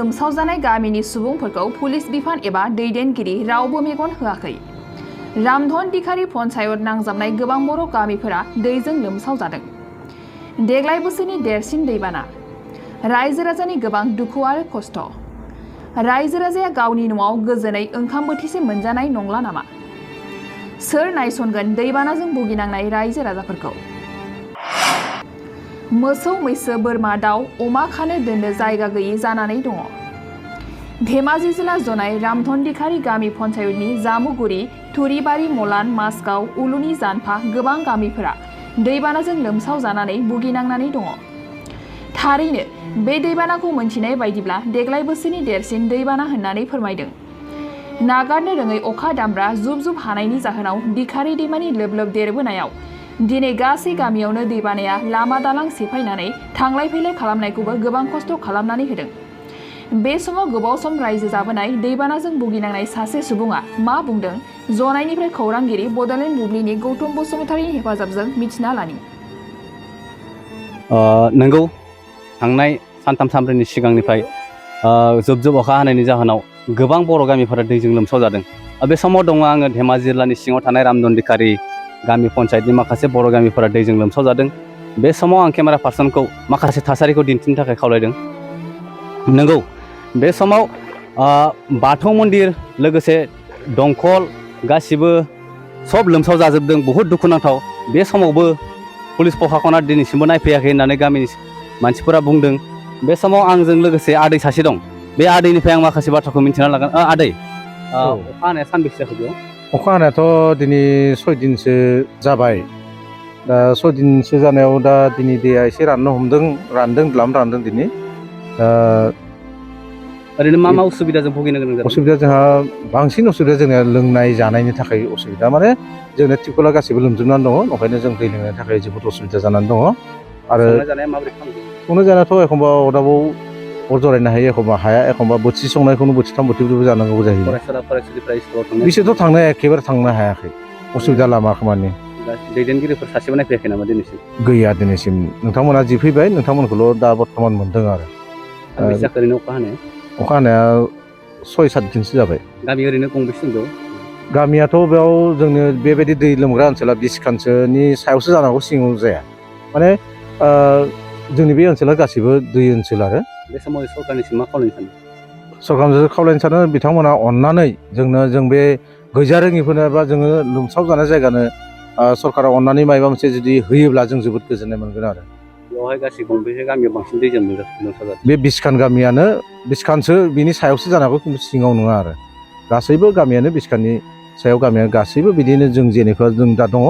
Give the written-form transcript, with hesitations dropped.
लोमसावजानाय गामिनि सुबुंफोरखौ पुलिस बिफान एबा दैदेनगिरि रावबो मेगन होआखै। रामधन दिखारि पन्चायत नांजाबनाय गोबां बर' गामिफोरा दैजों लोमसावजादों। देग्लाय बोसोरनि देरसिन दैबाना। रायजो राजानि गोबां दुखु आरो खस्थ'। रायजो राजाया गावनि न'आव गोजोनै ओंखाम बोथिसे मोनजानाय नंला नामा? सोर नायसनगोन दैबानाजों भुगिनांनाय रायजो राजाफोरखौ? मोसौ मैसो बोरमा दाउ अमा खानो दोननो जायगा गैयि जानानै दङ। धेमाजि जिल्ला जनाय रामधन दिखारि गामि पन्चायतनि जामुगुरि, थुरिबारि, मलान, मासगाव, उलुनि जानफा गोबां गामिफोरा दैबानाजों लोमसावजानानै भुगिनांनानै दङ। थारैनो बे दैबानाखौ मोनथिनाय बायदिब्ला देग्लाय बोसोरनि देरसिन दैबाना होननानै फोरमायदों। नागारनो रोङै अखा दामब्रा जुब जुब हानायनि जाहोनाव दिखारि दैमानि लोब लोब देरबोनायाव दिनै गासै गामियावनो दैबानाया लामा दालां सेफायनानै थांलाय फैलाय खालामनायखौबो गोबां खस्थ' खालामनानै होदों। बे समाव गोबाव सम रायजो जाबोनाय दैबानाजों भुगिनांनाय सासे सुबुङा मा बुंदों जनायनिफ्राय खौरांगिरि बड'लेण्ड बुब्लिनि गौतम बसुमतारीनि हेफाजाबजों मिथिना लानि। नंगौ, थांनाय सानथाम सानब्रैनि सिगांनिफ्राय जुब जुब अखा हानायनि जाहोनाव गोबां बर' गामिफोरा दैजों लोमसावजादों। बे समाव दङ आङो धेमाजि जिल्लानि सिङाव थानाय रामधन दिखारि गामि पन्चायतनि माखासे बर' गामिफोरा दैजों लोमसावजादों। बे समाव आं केमेरा पार्सनखौ माखासे थासारिखौ दिन्थिनो थाखाय खावलायदों। नंगौ, बे समाव बाथौ मन्दिर लोगोसे दंखल गासिबो सब लोमसावजाजोबदों। बहुद दुखुनांथाव। बे समावबो पुलिस प्रशासना दिनैसिमबो नायफैयाखै होननानै गामिनि मानसिफोरा बुंदों। बे समाव आंजों लोगोसे आदै सासे दं। बे आदैनिफ्राय आं माखासे बाथ्राखौ मिन्थिना लागोन। आदै, अखा हानाया सानबेसे जाखो बेयाव? अखा हानायाथ' दिनै 6 दिनसो जाबाय। दा 6 दिनसो जानायाव दा दिनै दैया एसे राननो हमदों, रानदों दिनै। ओरैनो मा उसुबिदाजों भुगिनो गोनां जादों? उसुबिदा जोंहा बांसिन उसुबिदा जोंनिया लोंनाय जानायनि थाखाय उसुबिदा। माने जोंना टिपकला गासैबो लोमजोबनानै दङ, ओंखायनो जों दै लोंनायनि थाखाय जोबोद उसुबिदा जानानै दङ। आरो संनाय जानाया माबोरै खालामदों? संनाय जानायाथ' एखमबा अरदाबाव अर जरायनो हायो, एखमबा हाया, एखमबा बोथिसे संनायखौनो बोथिथाम बोथिब्रैबो जानांगौ जायो। फरायसुलिफ्रा स्कुलाव थांनो? बिसोरथ' एखेबारे थांनो हायाखै, उसुबिदा लामा खामानि। दैदेनगिरिफोर सासेबो नायफैयाखै नामा दिनैसिम? गैया दिनैसिम। नोंथांमोना जि फैबाय नोंथांमोनखौल' दा बर्थमान मोनदों आरो। बेसे जाखो ओरैनो अखा हानाया? अखा हानाया 6-7 दिनसो जाबाय। गामि ओरैनो गंबेसे दं? गामियाथ' बेयाव जोंनो बेबायदि दै लोमग्रा ओनसोला 20 खानसोनि सायावसो जानांगौ, सिङाव जाया। माने जोंनि बे ओनसोला गासैबो दै ओनसोल आरो। बे समाव सरकारनिसिम मा खावलायनो सानो? सरकारनिसिम खावलायनो सानो बिथांमोना अननानै जों बे गैजारोङिफोरनो बा जोङो लोमसाव जानाय जायगानो सरकारा अननानै माबा मोनसे जुदि होयोब्ला जों जोबोद गोजोननाय मोनगोन आरो। बेवहाय गासै गंबेसे गामियाव बांसिन दैजों लोमसावजादों? बे 20 खान गामियानो, 20 खानसो बिनि सायावसो जानांगौ, खिन्थु सिङाव नङा आरो। गासैबो गामियानो 20 खाननि सायाव गामिया गासैबो बिदिनो जों जेनेबा जों दा दङ।